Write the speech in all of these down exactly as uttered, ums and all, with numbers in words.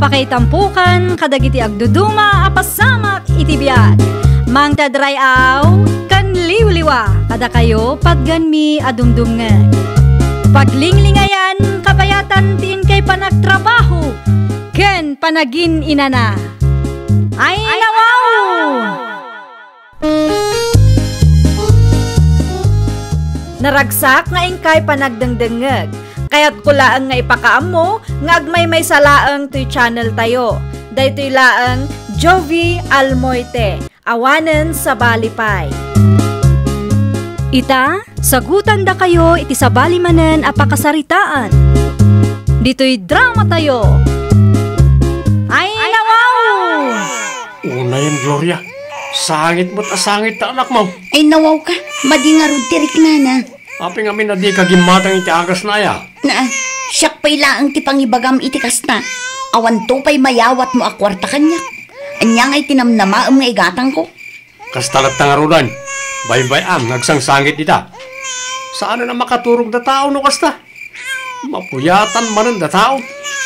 Pakaitampokan kadagiti agduduma a pasamak iti biag. Mangted ray-aw ken liwliwa kadakayo patganmi a dumdumngeg. Paglinglingayan, kabayatan ti inkay panagtrabaho ken panagin-inana. Ay, nawaw! Naragsak nga inkay panagdengdengngeg. Kayatko laeng nga ipakaammo nga agmaymaysa laeng toy channel tayo. Daytoy laeng Jovie Almoite, awanen sabali pay. Ita, sagutandakayo iti sabali manen a pakasaritaan. Ditoy drama tayo. Ay, nawaw! Unayen, Gloria. Sangit met a sangit ta anakmo. Ay, nawaw ka. Madi ngarud ti riknana. Apay ngamin a dika gimmatang iti agasna aya? Na, siak pay laeng ti pangibagam iti kasta. Awanto pay mayawatmo a kuarta kaniak. Ania ngay ti namnamaem nga igatangko? Kasta latta ngaruden. Baybay-am nga agsangsangit dita. Saanen a makaturog da tao no kasta. Mapuyatan manen da tao.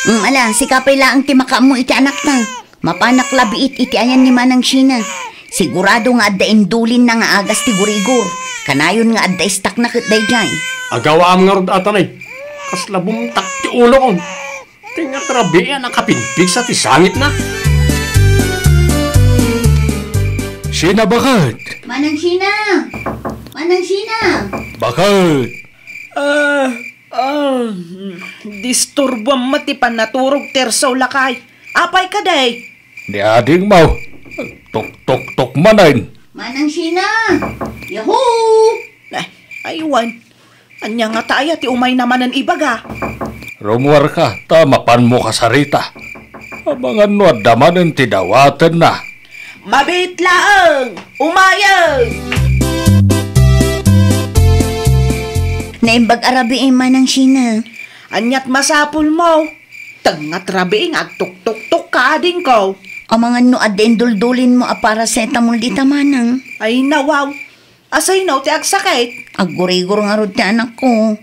Mm, ala, sika pay laeng ti makaammo iti anakta. Mapanak la biit iti ayan ni Manang Shina. Sigurado nga adda indulinna nga agas ti gurigor. Kanayon nga adda istakna ket daydiay. Agawaam ngarud, Atanay. Kasla bumtak ti ulokon. Ti ngarud rabii a nakapigpigsa ti sangitna. Shina, baket? Manang Shina! Manang Shina! Baket? Ah, ah, disturbuam met ti pannaturog, Tirso, lakay. Apay kadi? Ni adingmo. Tuktuktok manen. Manang Shina! Yahoo! Ay, ay, wen. Ania ngata aya ti umayna manen ibaga? Rummuarka, ta mapanmo kasarita. Amangan no adda manen ti dawatenna. Mabiit laeng! Umayen! Naimbag a rabii, Manang Shina. Aniat masapulmo? Tengngat rabii nga agtuktuktok ka, adingko. Amangan no adda induldulinmo a paracetamol dita, Manang. Ay, nawaw. Asino ti agsakit? Aggurigor ngarud ti anakko.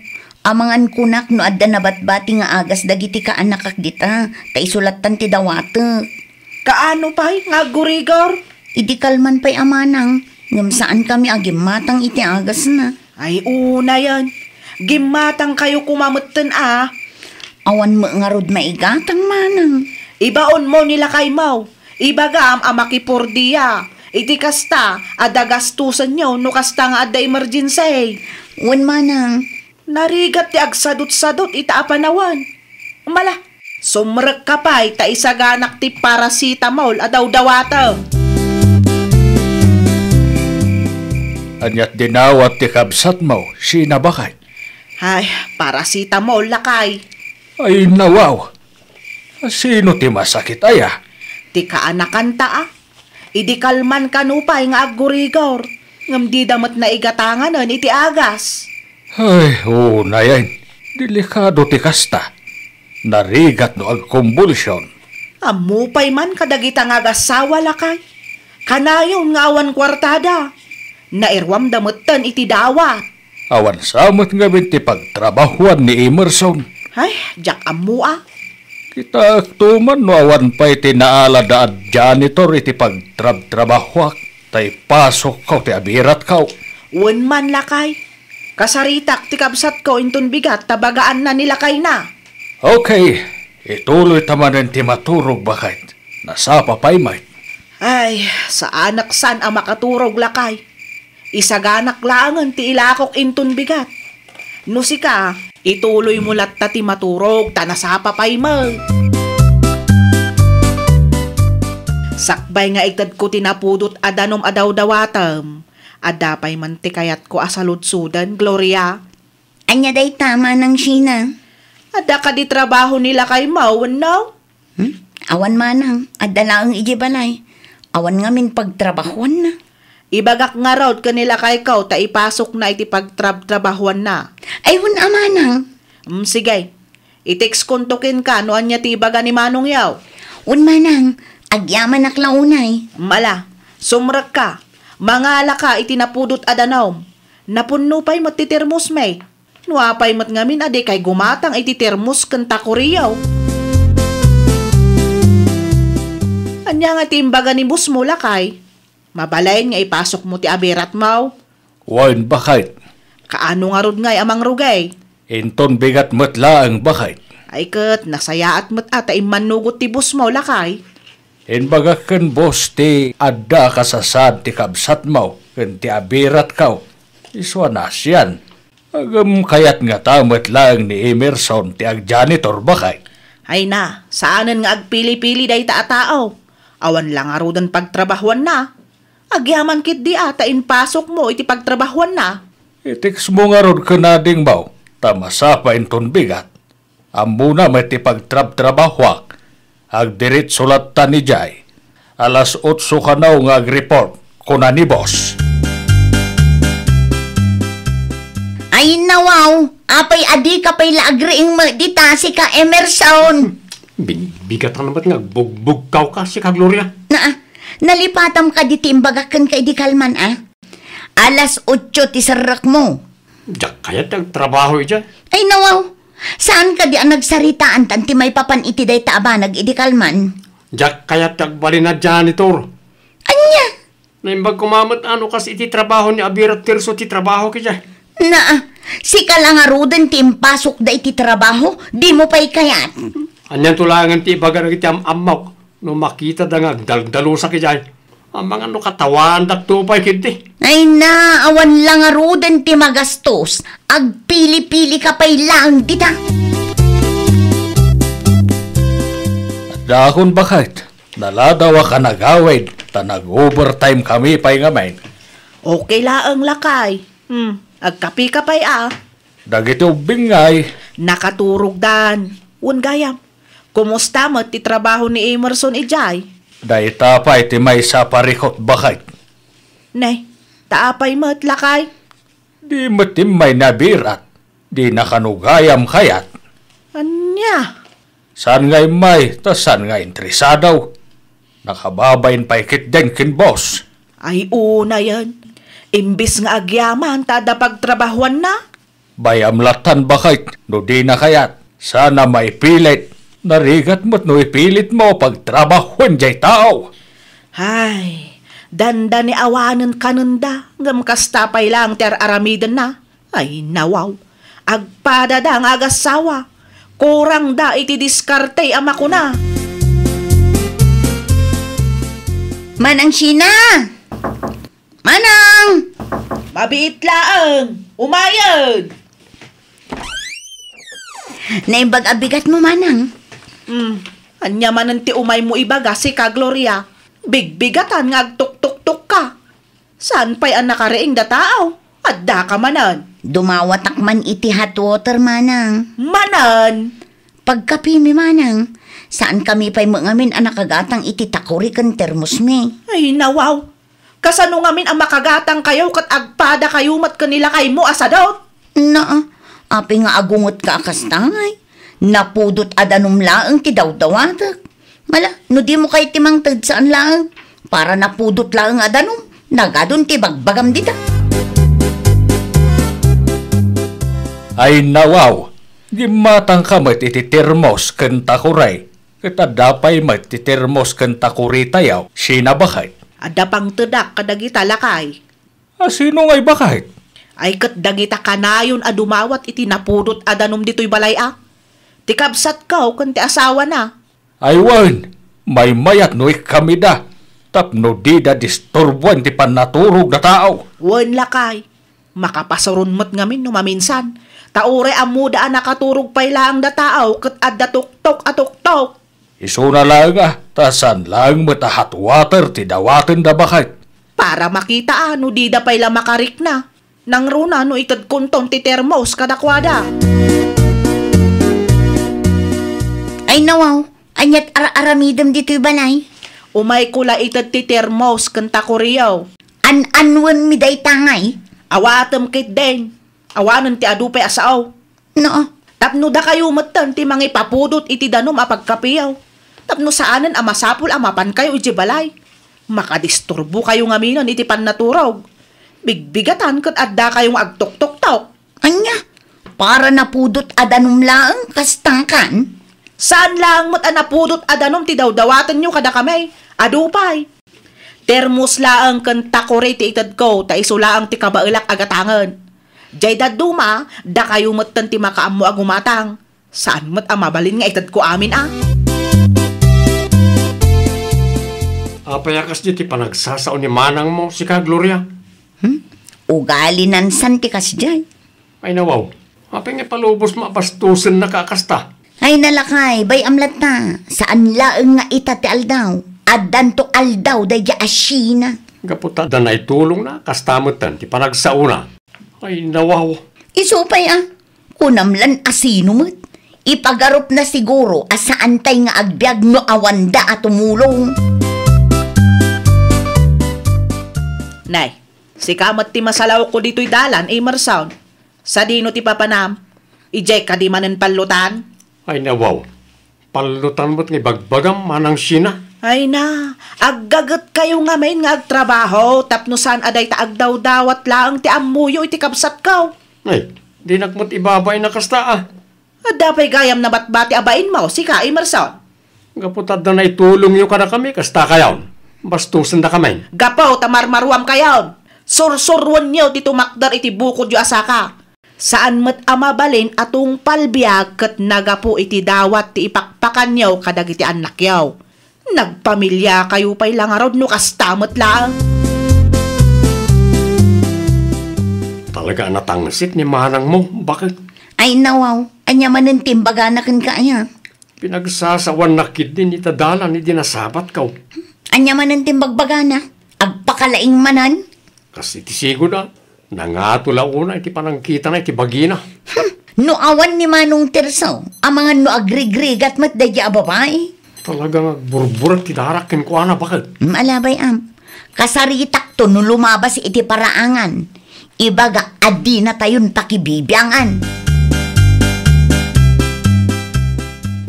Amangan kunak no adda nabatbati nga agas dagiti kaanakak dita, ta isu lattan ti dawatek. Kaano pay nga aggurigor? Idi kalman pay a manang, ngem saankami a gimmatang iti agasna. Ay, unayen. Gimmatangkayo koma metten a. Awan met ngarud maigatang, manang. Ibaonmo ni lakaymo. Ibagam a makipordia. Iti kasta, adda gastusenyo no kasta nga adda emergency. Wen, manang. Narigat ti agsadutsadut ita a panawen. Mala, sumrekka pay ta isaganak ti paracetamol a dawdawatem. Aniat dinawat ti kabsatmo, Shina, baket? Ay, paracetamol, lakay. Ay, nawaw. Sino ti masakit aya? Ti kaanakanta, a. Idi kalman kano pay nga aggurigor, ngem dida met naigatanganen iti agas. Ay, unayen, delikado ti kasta. Narigat no agkumbulsion. Ammo pay man kadagita nga agassawa, lakay. Kanayon nga awan kuartada. Nairuamda metten iti dawat. Awan sa met ngamin ti pagtrabahuan ni Emerson. Ay, diak ammo a. Kitaek to man no awan pay ti naalada a janitor iti pagtrabtrabahuak, ta ipasukko ti abiratko. Wen man, lakay. Kasaritak ti kabsatko inton bigat ta bagaanna ni lakayna. Okay, ituloy ta manen ti maturog, baket. Nasapa pay met. Ay, saanak san a makaturog, lakay. Isaganak laengen ti ilakok inton bigat. No sika, ituloymo latta ti maturog ta nasapa pay met. Sakbay nga itedko ti napudot a danum a dawdawatem, adda pay man ti kayatko a saludsoden, Gloria. Ania dayta, Manang Shina? Adda kadi trabaho ni lakaymo wenno? Hmm? Awan, manang, adda laeng idiay balay. Awan ngamin pagtrabahuanna. Ibagak ngarud ken ni lakayko ta ipasukna iti pagtrabtrabahuanna. Ay, wen a, manang. Mm, sige. I-textkonto kenka no ania ti ibaga ni manongyo. Wen, manang, agyamanak la unay. Mm, ala, sumrekka. Mangalaka iti napudot a danum. Napunno pay met ti termosmi. No apay met ngamin a dikay gumatang iti termos ken takoriyo. Ania nga ti imbaga ni boss mo, lakay? Mabalin nga ipasok mo ti abirat mo? Wen, baket. Kaano ngarud ngay a mangrugay? Inton bigat met laeng, baket. Ay ket, nasayaat met a ta immannugot ti boss mo, lakay. Imbagak ken boss ti adda a kasasaan ti kabsatmo ken ti abiratko. Isu a nasian. Ngem kayat ngata met laeng ni Emerson ti agjanitor, baket? Ay na, saanen nga agpili-pili dayta a tao. Awan la ngaruden pagtrabahuanna. Agyaman ketdi a ta impasokmo iti pagtrabahuanna. I-text mo ngarud ken adingmo, ta masapa inton bigat. Ammona met ti pagtrabtrabahuak. Agdiretso latta idiay. Alas otso kano nga agreport, kuna ni boss. Ay, nawaw! Apay a dika pay la agriing met dita, sika, Emerson? Bigbigatan met nga agbugbugkawka, sika, Gloria. Naa, nalipatam kadi ti imbagak kenka idi kalman, a? Alas otso ti serrekmo. Diak kayat ti agtrabaho idiay. Ay, nawaw! Saan kadi a nagsaritaan tan ti maipapan iti dayta a banag idi kalman? Diak kayat ti agbalin a janitor. Ania? Naimbag koma met a no kas iti trabaho ni Abirat Tirso ti trabahok idiay. Naa, sika la ngaruden ti impasokda iti trabaho, dimo pay kayat. Anianto laengen ti ibaga dagiti am-ammok no makitada nga agdaldalusak idiay? Amangan no katawaandakto pay ketdi. Ay na, awan la ngaruden ti magastos. Agpili-pilika pay laeng dita. Addaakon, baket. Naladawak a nagawid, ta nag-overtime kami pay ngamin. Okay laeng, lakay. Hmm, agkapika pay a. Dagiti ubbing ngay. Nakaturogdan. Wen gayam, kumusta met ti trabaho ni Emerson idiay? Dayta pay ti maysa a parikut, baket. Ne, ta apay met, lakay? Di met immay ni Abirat. Dina kano gayam kayat. Ania? Saan nga immay, ta saan nga interesado. Nakababain pay ketdin ken boss. Ay, unayen. Imbis nga agyaman ta adda pagtrabahuanna. Bay-am lattan, baket, no dina kayat. Saan a maipilit. Narigat met no ipilitmo pagtrabahuan jay tao. Ay, dandani awanen kanenda, ngem kasta pay laeng ti ar-aramidenna. Ay, nawaw. Agpadada nga agassawa. Kurangda iti diskarte a makuna. Manang Sheena! Manang! Mabiit laeng! Umayen! Naimbag a bigatmo, Manang. Hmm, ania manen ti umaymo ibaga, sika, Gloria? Bigbigatan nga agtuktuktok ka. Saan pay a nakariing da tao? Addaka manen. Dumawatak man iti hot water, Manang. Manen? Pagkapimi, Manang. Saan kami pay met ngamin a nakagatang iti takuri ken termosmi. Ay, nawaw. Kasano ngamin a makagatangkayo ket agpadakayo met ken ni lakaymo a sadut? Naa, apay nga agungetka a kasta ngay? Napudot a danum laeng ti dawdawatek. Mala, no dimo kayat ti mangted, saan laeng. Para napudot laeng a danum, nagadun ti bagbagam dita. Ay, nawaw! Gimmatangka met iti termos ken takuri. Ket adda pay met ti termos ken takuritayo, Sheena, baket. Adda pangtedak kadagita, lakay. A, sino ngay, baket? Ay, ket dagita kanayon a dumawat iti napudot a danum ditoy balay a. Ti kabsatko ken ti asawana. Ay wen, maymayat no ikkamida, tapno dida disturboen ti pannaturog da tao. Wen, lakay. Makapasuron met ngamin no maminsan, ta uray ammoda a nakaturog pay laeng da tao ket adda tuktok a tuktok. Isuna laeng a, ta saan laeng met a hot water ti dawatenda, baket. Para makita a no dida pay la makarikna. Nangruna no itedkonton ti termos kadakuada. Ay nawaw, aniat ar-aramidem ditoy balay? Umayko la ited ti termos ken takuriyo. An-anwenmi dayta ngay? Awatem ketdin. Awanen ti adu pay a sao. No. Tapno dakayo metten ti mangipapudot iti danum a pagkapiyo. Tapno saanen a masapul a mapankayo idiay balay. Makadisturbokayo ngaminen iti pannaturog. Bigbigatan ket addakayo nga agtuktoktok. Ania? Para napudot a danum laeng, kasta kan? Saan laeng met a napudot a danum ti dawdawatenyo kadakami. Adu pay. Termos laeng ken takuri ti itedko, ta isu laeng ti kabaelak a gatangen. Jay dadduma, dakayo metten ti makaammo a gumatang. Saan met a mabalin nga itedko amin a. Apay a kasdi ti panagsasao ni manangmo, sika, Gloria? Hmm? Ugali nansan ti kasdiay. Ay, nawaw. Apay nga palubos mabastusen na ka kasta? Ay, nalakay, bay-am latta. Saan laeng nga ita ti aldaw. Addanto aldaw daydi a Sheena. Gapu ta adda naitulongna, kasta metten ti panagsaona. Ay, nawaw. Isu pay a. Kunam lan a sino met. Ipagarupna siguro a saantay nga agbiag no awanda a tumulong. Nay, sika met ti masalawko ditoy dalan, Emerson. Sadino ti papanam? Idiay kadi manen pallutan? Ay, nawaw. Pallutan met nga ibagbagam, Manang Sheena. Ay na, aggagetkayo ngamin nga agtrabaho tapno saan a dayta agdawdawat laeng ti ammoyo iti kabsatko. Ay, dinak met ibabain a kasta a. Adda pay gayam nabatbati a bainmo, sika, Emerson. Gapu ta adda naitulongyo kadakami, kasta kayon. Bastusen dakamin. Gapu ta marmaruam kayon. Sursuruenyo ti tumakder iti bukodyo a saka. Saan met a mabalin a tungpal biag ket nagapu iti dawat ti ipakpakanyo kadagiti annakyo. Nagpamiliakayo pay la ngarud no kasta met laeng. Talaga a natangsit ni manangmo, baket? Ay, nawaw, ania manen ti imbagana kenka aya? Pinagsasawannak ketdi ita dalan idi nasabatko. Ania manen ti imbagbagana? Agpakalaing manen? Kas iti sigud a, nangato la unay ti panangkitana iti bagina. Hmm, no awan ni Manong Tirso, amangan no agrigrigat met daydi a babai. Talaga nga agburburak ti darak kenkuana, baket. Hmm, ala bay-am. Kasaritakto no lumabas iti paraangan. Ibaga a dinatayon pakibibiangan.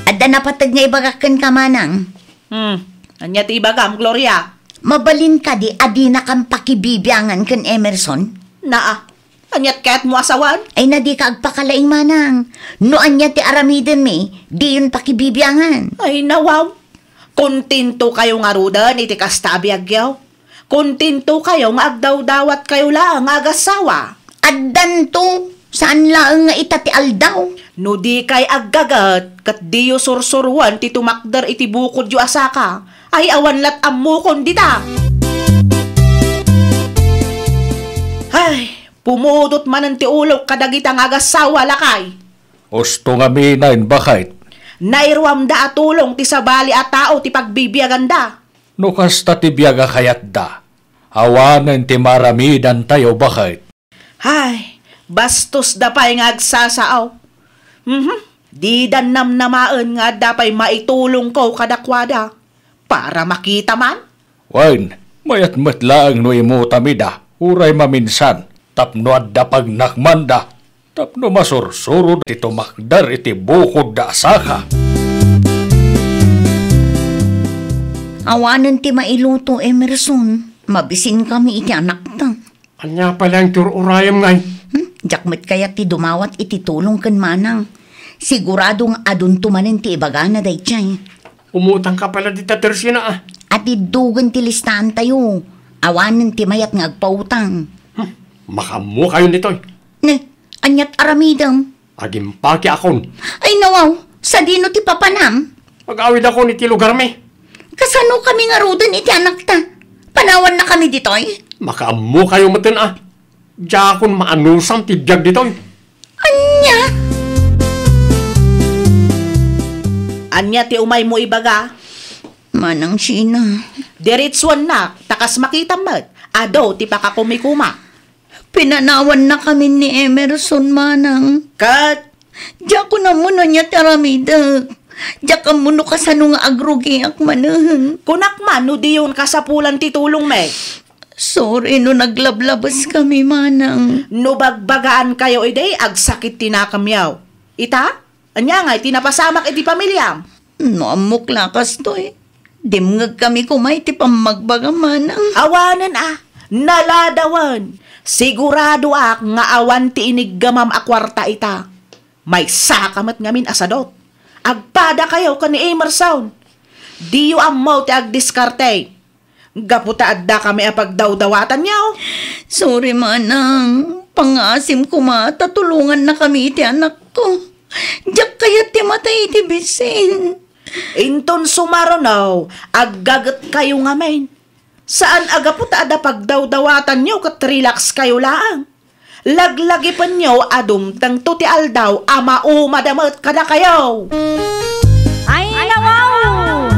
Adda napateg nga ibagak kenka, manang. Hmm, ania ti ibagam, Gloria? Mabalin kadi a dinakam pakibibiangan ken Emerson? Naa, aniat kayatmo a sawen? Ay, na dika agpakalaing, manang. No ania ti aramidenmi, diyon pakibibiangan. Ay, nawaw. Kontento kayo ngaruden iti kasta a biagyo? Kontento kayo nga agdawdawat kayo laeng nga agassawa? Addanto, saan laeng nga ita ti aldaw. No dikay aggaget, ket diyo sursuruen ti tumakder iti bukodyo a saka, ay awan lat ammokon dita. Ay, pumudot manen ti ulok kadagita nga agassawa, lakay. Usto ngamin, baket. Nairuamda a tulong ti sabali a tao ti pagbibiaganda. No kasta ti biag a kayatda, awanen ti maaramidantayo, baket. Hay, bastos da pay nga agsasao. Mhm. Didan namnamaen nga adda pay maitulongko kadakuada. Para makita man. Wen, mayat met laeng no imutam ida, uray maminsan, tapno adda pagnakmanda. Tapno masursuroda ti tumakder iti bukodda a saka. Awanen ti mailuto, Emerson. Mabisinkami iti anakta. Ania pay laeng ti ur-urayem ngay? Hmm? Diak met kayat ti dumawat iti tulong ken manang. Sigurado nga adunto manen ti ibagana daydiay. Umutangka pay la dita, Tersina, a. Atiddogen ti listaantayo. Awanen ti mayat nga agpautang. Hmm. Makaammokayon ditoy. Ne, aniat aramidem? Agimpakekon. Ay, nawaw, sadino ti papanam? Agawidakon iti lugarmi. Kasano kami ngaruden iti anakta? Panawannakami ditoy? Makaammokayo metten a. Diakon maanusam ti biag ditoy. Ania? Ania ti umaymo ibaga? Manang Sheena. Diretsuennak, ta kas makitam met, adu ti pakakumikuma. Pinanawannakamin ni Emerson, manang. Ket? Diakon ammo no ania ti aramidek. Diak ammo no kasano nga agrugiak manen. Kunak man no diyon kasapulan ti tulongmi. Sorry no naglablabeskami, manang. No bagbagaankayo idi, agsakit ti nakemyo. Ita? Ania ngay ti napasamak iti pamiliam? No ammok la kastoy, dimngegkami koma iti pammagbagam, manang. Awanen a, naladawen. Siguradoak nga awan ti iniggamam a kuarta ita. Maysaka met ngamin a sadut. Agpadakayo ken ni Emerson. Diyo ammo ti agdiskarte. Gapu ta adda kami a pagdawdawatanyo. Sorry, manang. Pangasim koma ta tulongannakami iti anakko. Diak kayat ti matay iti bisin. Inton sumaruno, aggagetkayo ngamin. Saan a gapu ta adda pagdawdawatanyo ket relax kayo laeng. Laglagipenyo a dumtengto ti aldaw a maumada met kadakayo. Ay, nawaw!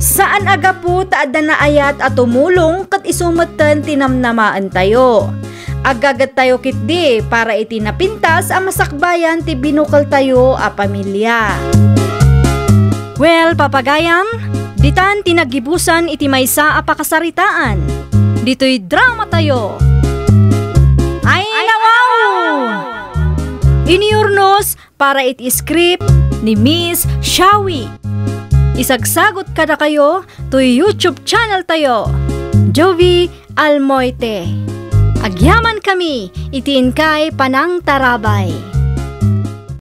Saan a gapu ta adda naayat a tumulong ket isu metten ti namnamaentayo. Aggagettayo ketdi para iti napintas a masakbayan ti binukeltayo a pamilya. Well, papagayam, ditan ti naggibusan iti maysa a pakasaritaan. Ditoy dramatayo. Ay, nawaw! Inurnos para iti script ni Miss Shawi. Isagsagot kadakayo toy YouTube channel tayo, Jovi Almoite. Agyamankami iti inkay panangtarabay.